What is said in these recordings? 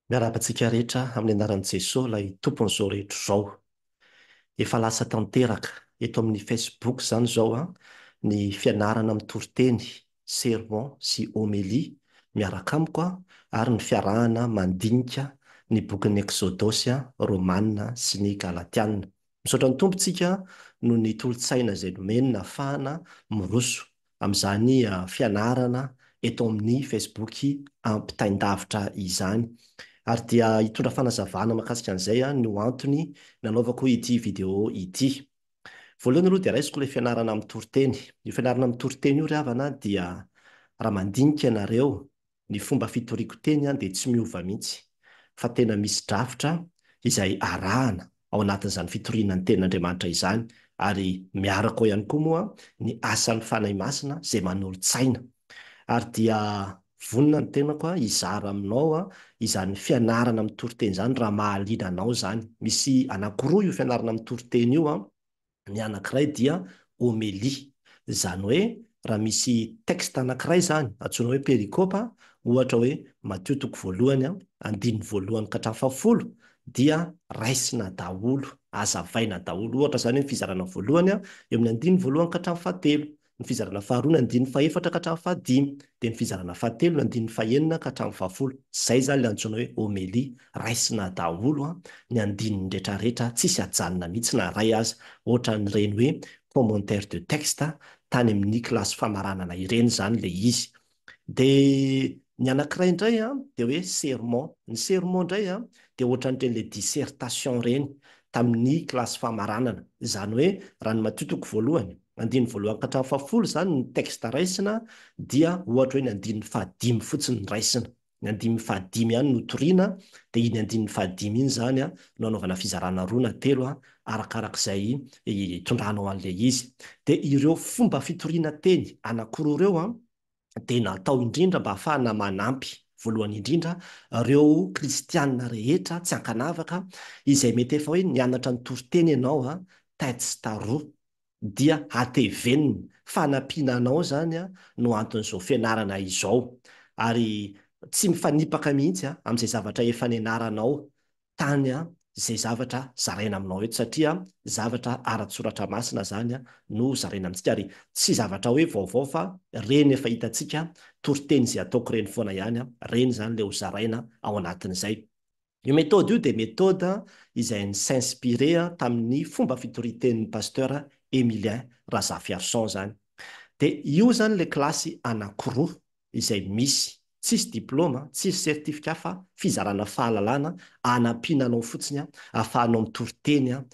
Miarahaba antsika rehetra amin'ny anaran'i Jesoa ilay Tompon'izao rehetra izao. Efa lasa tanteraka eto amin'ny Facebook izany izao ny fianarana mitoriteny, sermon sy homélie, miaraka amiko ary ny fiarahana mandinika ny bokin'ny Eksodosy, Romana sy ny Galatiana. Misaotra ny Tompo tsika noho ny tolo-tsaina izay nomeny nahafahana miroso amin'izany fianarana eto amin'ny Facebook ampitain-davitra izany. Ary dia hitondra fanazavana mahakasika an'izay no antony nanaovako ity vidéo ity. Voalohany aloha dia raisiko ilay fianarana mitoriteny. Io fianarana mitoriteny io ry havana dia raha mandinika ianareo Ny fomba fitoriako teny dia tsy miova mihitsy fa tena misy drafitra izay arahana ao anatin'izany fitoriana ny tenin'Andriamanitra izany ary miaraka ao ihany koa moa ny asan'ny Fanahy Masina izay manolo-tsaina. Ary dia vonona ny tenako hizara aminao izany fianarana mitory teny izany raha mahaliana anao izany. Misy anankiroa io fianarana mitory teny io. Ny anankiray dia homélie, izany hoe raha misy texte anankiray izany, antsoina hoe perikopa, ohatra hoe Matio toko voalohany, andininy voalohany ka hatramin'ny fahafolo, dia raisina daholo, hazavaina daholo. Ohatra izany hoe ny fizarana voalohany eo amin'ny andininy voalohany ka hatramin'ny fahatelo, ny fizarana faharoa ny andininy fahefatra ka hatramin'ny fahadimy, dia ny fizarana fahatelo ny andininy fahenina ka hatramin'ny fahafolo. Izay izany ilay antsoina hoe homélie, raisina daholo ny andininy rehetrarehetra, tsisy ajanona mihitsy na iray aza, ohatran'ireny hoe commentaire de texte tany amin'ny kilasy famaranana ireny izany ilay izy. Dia ny anankiray indray dia hoe sermon. Ny sermon indray dia ohatran'ireny ilay dissertation ireny tamin'ny kilasy famaranana. Izany hoe raha ny Matio toko voalohany, andininy voalohany ka hatramin'ny fahafolo izany ny texte raisina dia ohatra hoe ny andininy fahadimy fotsiny no raisina. Ny andininy fahadimy ihany no toriana dia iny andininy fahadimy iny izany no anaovana fizarana roa na telo arakarak'izay itondranao an'ilay izy. Dia ireo fomba fitoriana teny anankiroa ireo dia natao indrindra mba hahafahana manampy, voalohany indrindra, ireo kristiana rehetra tsy ankanavaka izay mety efa hoe nianatra nitory teny ianao tetsy taroa dia hatevenina, fanampiana anao izany no anton'izao fianarana izao ary tsy mifanipaka mihitsy amin'izay zavatra efa nianaranao tany izay zavatra zaraina aminao eto satria zavatra ara-tsoratra masina izany no zaraina amintsika ary tsy zavatra hoe vaovao fa ireny efa hitantsika toriteny izay ataoko ireny foana ihany, ireny izany ilay ho zaraina ao anatin'izay. Io méthode io dia méthode izay ni-s'inspirer tamin'ny fomba fitorian-tenin'ny Pasteur Emilien Razafiarison izany. Dia io izany ilay kilasy anankiroa izay misy. Tsisy diplôma, tsisy certificat fa fizarana fahalalana hanampiana anao fotsiny ahafahanao mitory teny any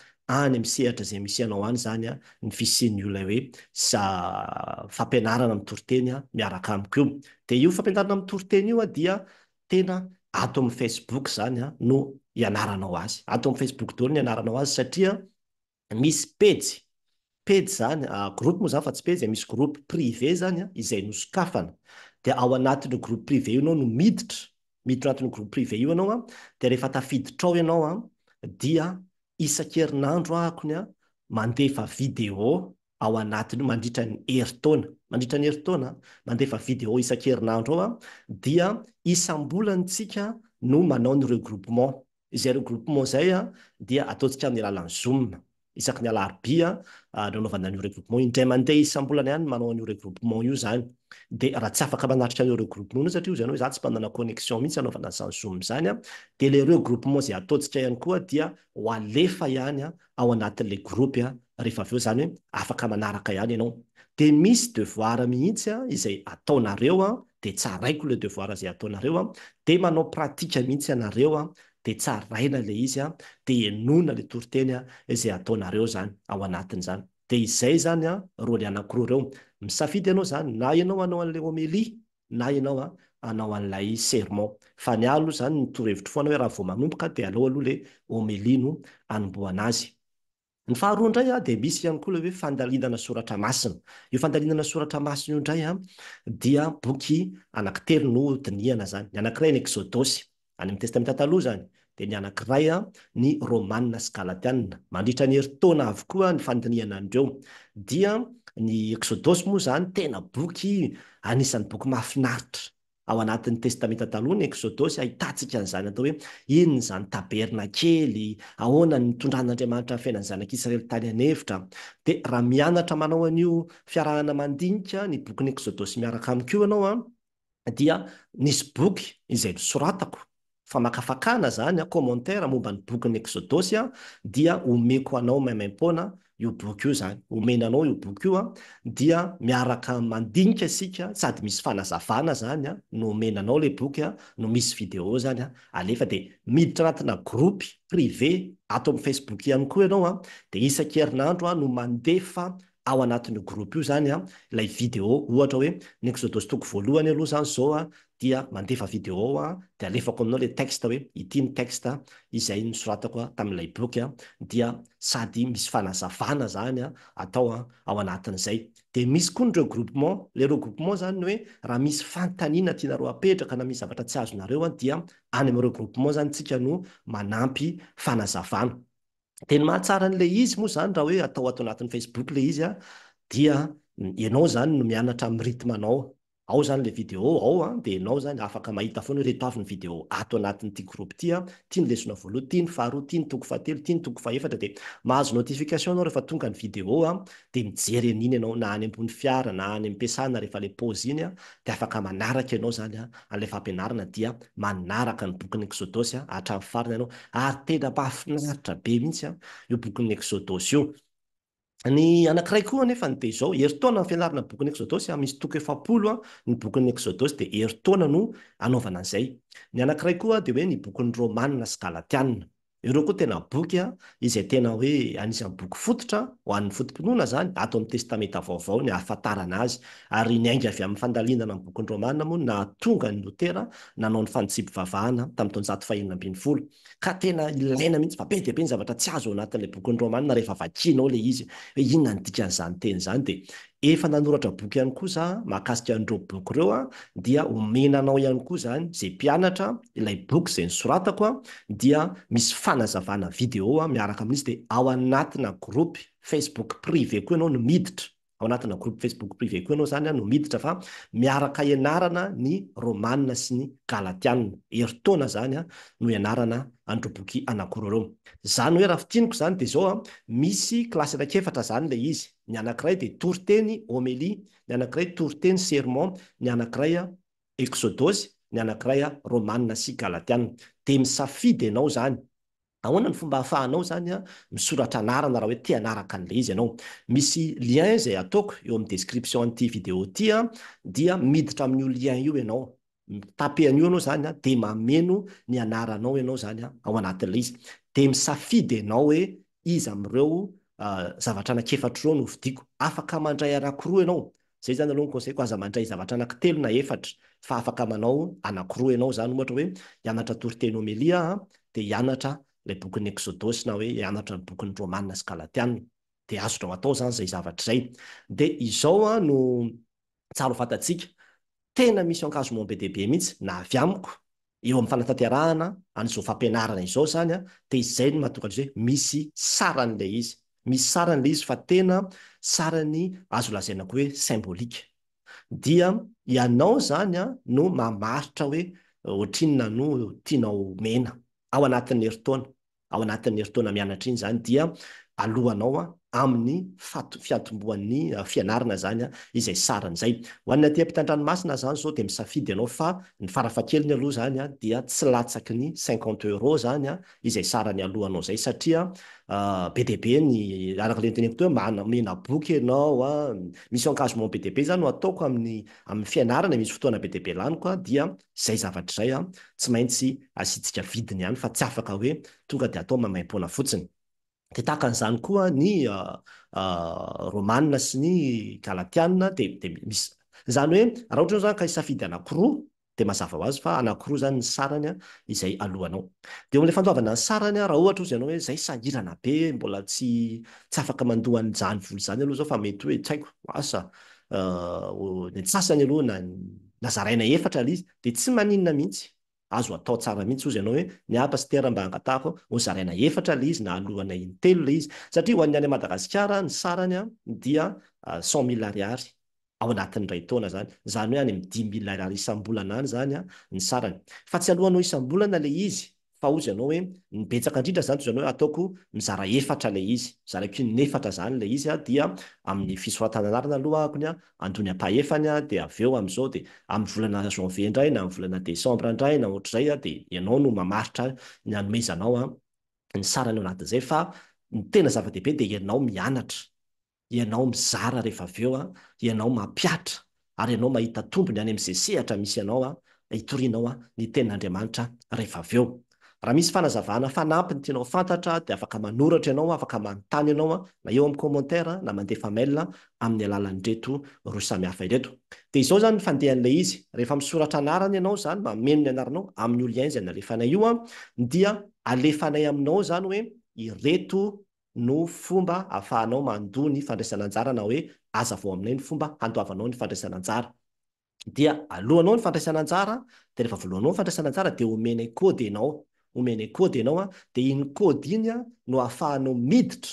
amin'ny sehatra izay misy anao any izany ny fisian'io ilay hoe fampianarana mitory teny miaraka amiko io. Dia io fampianarana mitory teny io dia tena ato amin'ny Facebook izany no ianaranao azy. Ato amin'ny Facebook daholo no ianaranao azy satria misy pejy, pejy izany, groupe moa izany fa tsy pejy e, misy groupe privé izany izay nosokafana. Dia ao anatin'io groupe privé io ianao no miditra, miditra ao anatin'io groupe privé io ianao, dia rehefa tafiditra ao ianao dia isan-kerinandro ahako ny mandefa vidéo ao anatin'io mandritra ny herintaona. Mandritra ny herintaona, mandefa vidéo isan-kerinandro ao dia isam-bolana isika no manao ny regroupement. Izay regroupement izay dia ataontsika amin'ny alalan'ny zoom. Isaky ny alarobia no anaovana an'io regroupement io. Indray mandeha isam-bolana ihany no manao an'io regroupement io izany. Dia raha tsy afaka manatrika an'io regroupement io satria hoy ianao hoe izaho tsy manana connexion mihitsy hanaovana an'izany zoom izany, dia ilay regroupement izay ataontsika ihany koa dia ho alefa ihany ao anatin'ilay groupe rehefa avy eo, izany hoe afaka manaraka ihany ianao. Dia misy devoir mihitsy izay ataonareo, dia tsaraiko ilay devoir izay ataonareo, dia manao pratique mihitsy ianareo, dia tsaraina ilay izy, dia henoina ilay toriteny izay ataonareo izany ao anatin'izany. Dia izay izany rôle anankiroa ireo. Misafidy ianao izany, na ianao hanao an'ilay homélie na ianao hanao an'ilay sermon. Fa ny ahy aloha izany ny torohevitro foana hoe raha vao manomboka dia aleo aloha ilay homélie no hanombohana azy. Ny faharoa indray dia misy ihany koa ilay hoe fandalinana soratra masina. Io fandalinana soratra masina io indray dia boky anankitelo no dinihana izany. Ny anankiray ny Eksodosy, any amin'ny Testamenta Taloha izany, dia ny anankiray ny Romana sy Galatiana. Mandritra ny herintaona avokoa ny fandinihana an'ireo. Dia ny Eksodosy moa izany tena boky anisan'ny boky mahafinaritra. Ao anatin'ny Testamenta Taloha ny Eksodosy ahitantsika an'izany atao hoe inona izany tabernakely, ahoana ny nitondran'Andriamanitra ny fiainan'ny zanak'Israely tany an'efitra. Dia raha mianatra manao an'io fiarahana mandinika ny bokin'ny Eksodosy miaraka amiko io ianao an, dia nisy boky izay nosoratako, famakafakana izany, commentaire momba ny bokin'ny Eksodosy, dia omeko anao maimaimpoana io boky io izany, omena anao io boky io an, dia miaraka mandinika isika sady misy fanazavana izany an, no omena anao ilay boky an, no misy vidéo izany an, alefa dia miditra anatina groupe privé ato amin'ny Facebook ihany koa ianao an, dia isan-kerinandro aho no mandefa ao anatin'io groupe io izany an, ilay vidéo, ohatra hoe ny Exodosy toko voalohany aloha izany izao an, dia mandefa vidéo ao aho dia alefako aminao ilay texte hoe ity ny texte izay nosoratako tamin'ilay boky dia sady misy fanazavana izany atao ao anatin'izay. Dia misy koa ny regroupement, ilay regroupement izany ny hoe raha misy fanontaniana tianareo apetraka na misy zavatra tsy azonareo dia any amin'ny regroupement izany tsika no manampy fanazavana. Dia ny mahatsara an'ilay izy moa izany raha hoe atao ato anatin'ny Facebook ilay izy dia ianao izany no mianatra amin'ny rythme anao. Ao izany ilay vidéo ao an, dia ianao izany afaka mahita foana hoe ireto avy ny vidéo ato anatin'ity groupe ity an, ity ny lesona voalohany, ity ny faharoa, ity ny toko fahatelo, ity ny toko fahefatra, dia mahazo notification ianao rehefa tonga ny vidéo an, dia mijery an'iny ianao na any ambony fiara na any am-piasana rehefa ilay pause iny an, dia afaka manaraka ianao izany an, an'ilay fampianarana dia manaraka ny bokin'ny Eksodosy an, hatramin'ny farany ianao, ary tena mahafinaritra be mihitsy an, io bokin'ny Eksodosy io. Ny anankiray koa anefa dia izao, herintaona ny fianarana ny bokin'ny Eksodosy, misy toko 40 ny bokin'ny Eksodosy dia herintaona no anaovana an'izay. Ny anankiray koa dia hoe ny bokin'ny Romana sy Galatiana. Ireo koa tena boky izay tena hoe anisan'ny boky fototra ho an'ny foto-pinoana izany ato amin'ny Testamenta Vaovao ny ahafantarana azy. Ary niainga avy amin'ny fandalinana ny bokin'ny Romana moa no nahatonga an'i Lotera nanao ny fanitsiam-pivavahana tamin'ny taonjato fahenina ambin'ny folo. Ka tena ilaina mihitsy fa be dia be ny zavatra tsy azo ao anatin'ilay bokin'ny Romana rehefa vakianao ilay izy hoe inona ny dikan'izany teny izany dia efa nanoratra boky ihany koa za mahakasika an'ireo boky ireo an dia omena anao ihany koa izany izay mpianatra ilay boky izay nosoratako an dia misy fanazavana vidéo miaraka amin'izy dia ao anatina groupe Facebook privé koa ianao no miditra Ao anatina groupe Facebook privé koa ianao izany no miditra fa miaraka ianarana ny Romana sy ny Galatiana. Herintaona izany no ianarana an'ireo boky anankiroa ireo. Izany hoe raha fintiniko izany dia izao, misy kilasy anankiefatra izany ilay izy. Ny anankiray dia toriteny, homélie, ny anankiray toriteny, sermon, ny anankiray Eksodosy, ny anankiray Romana sy Galatiana. Dia misafidy ianao izany. Ahoana ny fomba ahafahanao izany misoratra anarana raha hoe te hanaraka an'ilay izy ianao? Misy lien izay ataoko eo amin'ny description an'ity vidéo ity dia miditra amin'io lien io ianao. Mi-taper an'io ianao izany dia mameno ny anaranao ianao izany ao anatin'ilay izy. Dia misafidy ianao hoe iza amin'ireo zavatra anankiefatra ireo no hofidiako. Afaka mandray anankiroa ianao. Zay zany aloha ny conseil-ko, aza mandray zavatra anankitelo na efatra fa afaka manao anankiroa ianao zany, ohatra hoe hianatra toriteny homélie aho dia hianatra ilay bokin'ny Exodosy na hoe hianatra ny bokin'ny Romana sy Galatiana. Dia azonao atao zany izay zavatra izay. Dia izao no tsara ho fantatsika, tena misy engagement be dia be mihitsy na avy amiko eo amin'ny fanatanterahana an'izao fampianarana izao izany dia izay no mahatonga an'izy hoe misy sarany ilay izy. Misy sarany ilay izy fa tena sarany azo lazaina koa hoe symbolique. Dia ianao izany no mamaritra hoe ohatrinona no tianao omena ao anatin'ny herintaona. Ao anatin'ny herintaona mianatra iny izany dia alohanao amin'ny fiantombohan'ny fianarana izany izay sarany izay. Ho an'ny aty ampitan-dranomasina izany izao dia misafidy ianao fa ny farafahakeliny aloha izany dia tsy latsaky ny cinquante euros izany izay sarany alohanao izay satria be dia be ny araka ilay noteneniko teo hoe omena boky ianao, misy engagement be dia be izany no ataoko amin'ny amin'ny fianarana, misy fotoana be dia be laniko dia Izay zavatra izay tsy maintsy asiantsika vidiny ihany fa tsy afaka hoe tonga dia atao maimaimpoana fotsiny. Dia tahaka an'izany koa ny Romana sy ny Galatiana dia dia misy izany hoe raha ohatra izany ka hisafidy anankiroa dia mazava ho azy fa anankiroa izany ny sarany izay alohanao. Dia eo amin'ilay fandoavana ny sarany raha ohatra ozy ianao hoe izay sahirana be mbola tsy tsy afaka mandoa an'izany vola izany aloha izao fa mety hoe tsy haiko asa ny antsasany aloha na na zaraina efatra ilay izy dia tsy maninona mihitsy, azo atao tsara mihitsy hozy ianao hoe ny ahy pasitera mba angatahako ho zaraina efatra ilay izy na alohana intelo ilay izy satria ho an'ny any Madagasikara ny sarany dia 100 mille ariary. Ao anatin'ny iray taona izany. Izany hoe any amin'ny 5000 ariary isam-bolana any izany ny sarany. Fa tsy alohanao isam-bolana ilay izy fa hozy ianao hoe ny betsaka indrindra izany toy izany hoe ataoko mizara efatra ilay izy. Zaraiko in'efatra izany ilay izy dia amin'ny fisoratana anarana aloha akony andoha ny ampahefany dia avy eo amin'izao dia amin'ny volana janvier indray na amin'ny volana décembre indray na ohatr'izay dia ianao no mamaritra ny hanomezanao ny sarany ao anatin'izay fa ny tena zava-dehibe dia ianao mianatra. ianao mizara rehefa avy eo, ianao mampihatra ary ianao mahita tombony any amin'izay sehatra misy anao hitorianao ny tenin'Andriamanitra rehefa avy eo. Raha misy fanazavana fanampiny tianao fantatra dia afaka manoratra ianao, afaka manontany ianao na eo amin'ny commentaire na mandefa mail amin'ny alalan'ireto rohy samihafa ireto. Dia izao izany ny fandehan'ilay izy, rehefa misoratra anarana ianao izany, mameno ny anaranao amin'io lien izay nalefanay io dia alefanay aminao izany hoe ireto no fomba ahafahanao mandoa ny fandraisana anjara na hoe azavao aminay ny fomba handoavanao ny fandraisana anjara. Dia alohanao ny fandraisana anjara, dia rehefa voalohanao ny fandraisana anjara dia omenay code ianao, omenay code ianao dia iny code iny no ahafahanao miditra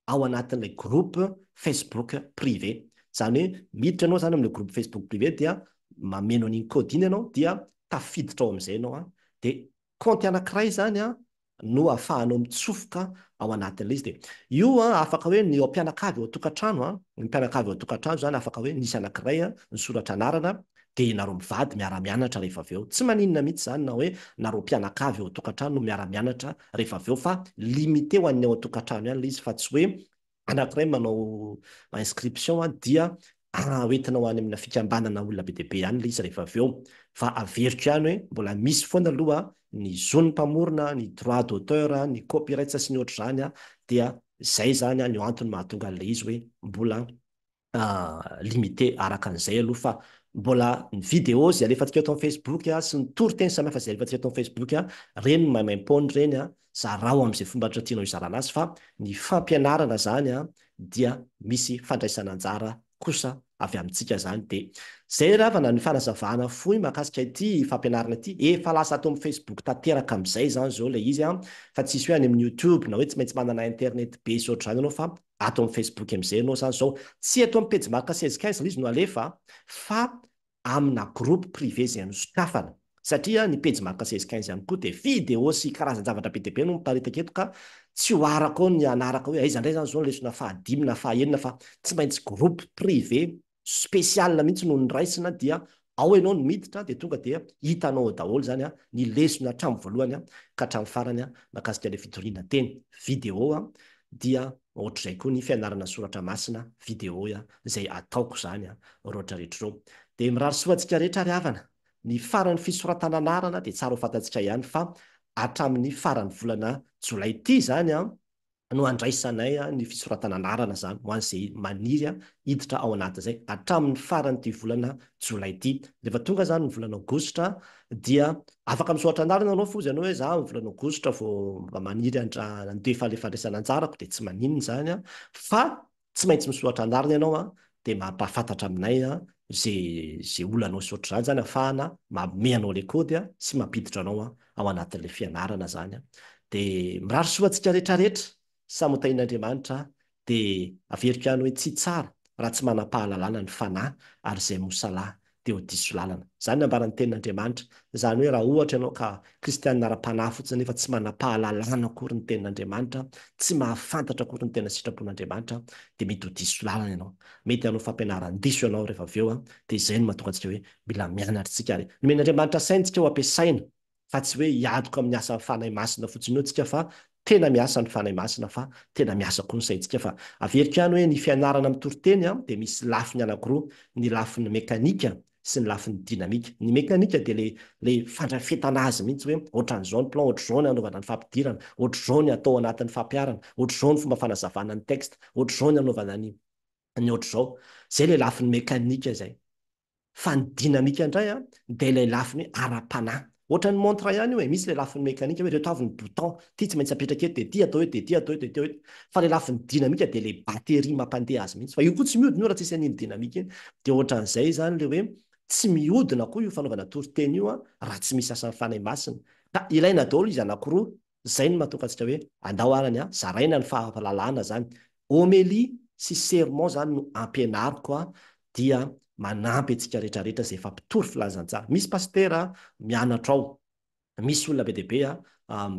ao anatin'ilay groupe Facebook privé. Izany hoe miditra ianao izany amin'ilay groupe Facebook privé dia mameno an'iny code iny ianao dia tafiditra ao amin'izay ianao dia kaonty anankiray izany no ahafahanao mitsofoka ao anatin'ilay izy. Dia io an, afaka hoe ny ao mpianakavy ao an-tokantrano an, ny mpianakavy ao an-tokantrano izany afaka hoe nisy anankiray an, nisoratra anarana, dia nareo mivady miara-mianatra rehefa avy eo. Tsy maninona mihitsy izany na hoe nareo mpianakavy ao an-tokantrano no miara-mianatra rehefa avy eo fa limité ho an'ny ao an-tokantrano ihany ilay izy fa tsy hoe anankiray manao inscription dia hoentinao any amina fikambanana olona be dia be any ilay izy rehefa avy eo. Fa averiko ihany hoe mbola misy foana aloha ny zon'ny mpamorona, ny droit d'auteur, ny copyrights sy ny ohatr'izany dia izay izany no antony mahatonga an'ilay izy hoe mbola limité araka an'izay aloha fa mbola ny vidéo izay alefantsika eto amin'ny Facebook sy ny toriteny samihafa izay alefantsika eto amin'ny Facebook, ireny no maimaim-poana ireny, zarao amin'izay fomba rehetra tianao hizarana azy fa ny fampianarana izany dia misy fandraisana anjara kosa avy amintsika izany dia izay ry havana ny fanazavana fohy mahakasika ity fampianarana ity, efa lasa ato amin'ny Facebook tanteraka amin'izay izany izao ilay izy fa tsisy hoe any amin'ny YouTube na hoe tsy maintsy manana internet be sy ohatr'izany ianao fa ato amin'ny Facebook amin'izay ianao izany izao, tsy eto amin'ny pejy Marc 16 15 ilay izy no alefa fa amina groupe privé izay nosokafana satria ny pejy Marc 16 15 ihany koa dia vidéo sy karazan-javatra be dia be no miparitaka eto ka tsy ho araka ao ny hanaraka hoe aiza indray izany izao ny lesona fahadimy na fahaenina fa tsy maintsy groupe privé spécial mihitsy no noraisina dia ao ianao no miditra dia tonga dia hitanao ao daholo izany ny lesona hatramin'ny voalohany ka hatramin'ny farany mahakasika ilay fitoriana teny vidéo dia ohatr'izay koa ny fianarana soratra masina vidéo izay ataoko izany roatra rehetra ireo. Dia mirary soa antsika rehetra ary havana. Ny faran'ny fisoratana anarana dia tsara ho fantatsika ihany fa hatramin'ny faran'ny volana jolay ity izany no handraisanay ny fisoratana anarana izany ho an'izay maniry hiditra ao anatin'izay hatramin'ny faran'ity volana jolay ity. Rehefa tonga izany ny volana aogositra dia afaka misoratra anarana ianao foza ianao hoe za amin'ny volana aogositra vao mba maniry handefa ilay fandraisana anjarako dia tsy maninona izany fa tsy maintsy misoratra anarana ianao an, dia mampahafantatra aminay an, ze ze olanao sy ohatr'izany zany ahafahana manome anao le code an, sy mampiditra anao an ao anatin'le fianarana zany an. Dia mirary soa antsika rehetra rehetra, samy ho tahian'Andriamanitra dia averiko ihany hoe tsy tsara raha tsy manam-pahalalana ny fanahy ary izay mosalahy dia ho diso lalana. Izany no ambaran'ny Tenin'Andriamanitra. Izany hoe raha ohatra ianao ka kristianina ara-panahy fotsiny nefa tsy manam-pahalalana akory ny Tenin'Andriamanitra, tsy mahafantatra akory ny tena sitrapon'Andriamanitra, dia mety ho diso lalana ianao. Mety hanao fampianaran-diso ianao rehefa avy eo, dia izay no mahatonga antsika hoe mila mianatra isika ary nomen'Andriamanitra saina isika ho ampiasaina fa tsy hoe hiadoka amin'ny asan'ny Fanahy Masina fotsiny eo tsika fa tena miasa ny Fanahy Masina fa tena miasa koa ny saintsika fa averiko ihany hoe ny fianarana mitoriteny dia misy lafiny anankiroa, ny lafiny mekanika sy ny lafiny dinamika. Ny mekanika dia le le fandrafetana azy mihitsy hoe ohatran'izao ny plan, ohatr'izao ny hanaovana ny fampidirana, ohatr'izao ny atao anatin'ny fampiharana, ohatr'izao ny fomba fanazavana ny texte, ohatr'izao ny hanaovana ny ny ohatr'izao. Izay le lafiny mekanika izay. Fa ny dynamique indray an, dia ilay lafiny hoe ara-panahy. Ohatran'ny montre ihany io e, misy ilay lafiny mekanika hoe ireto avy ny bouton, ity tsy maintsy apetraka eto, dia ity atao eto, dia ity atao eto, dia ity atao eto. Fa ilay lafiny dynamique dia ilay batterie mampandeha azy mihitsy. Fa io koa tsy mihodina io raha tsisy an'iny dynamique iny. Dia ohatran'izay izany ilay hoe tsy mihodina koa io fanaovana toriteny io an, raha tsy misy asan'ny Fanahy Masina. Ka ilaina daholo izy anankiroa. Izay no mahatonga antsika hoe andao arany an, zaraina ny fahalalana izany. Homélie sy sermon izany no ampianariko an. dia manampy antsika rehetra rehetra izay efa mpitory filazantsara. Misy pasitera mianatra ao, misy olona be dia be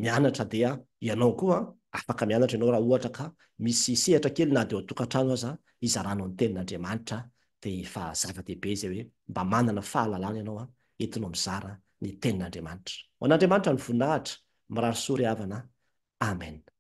mianatra dia ianao koa afaka mianatra ianao raha ohatra ka misy sehatra kely na dia ao an-tokantrano aza hizaranao ny tenin'Andriamanitra dia efa zava-dehibe izay hoe mba manana fahalalana ianao entinao mizara ny tenin'Andriamanitra. Ho an'Andriamanitra ny voninahitra, mirary soa ry havana. Amen.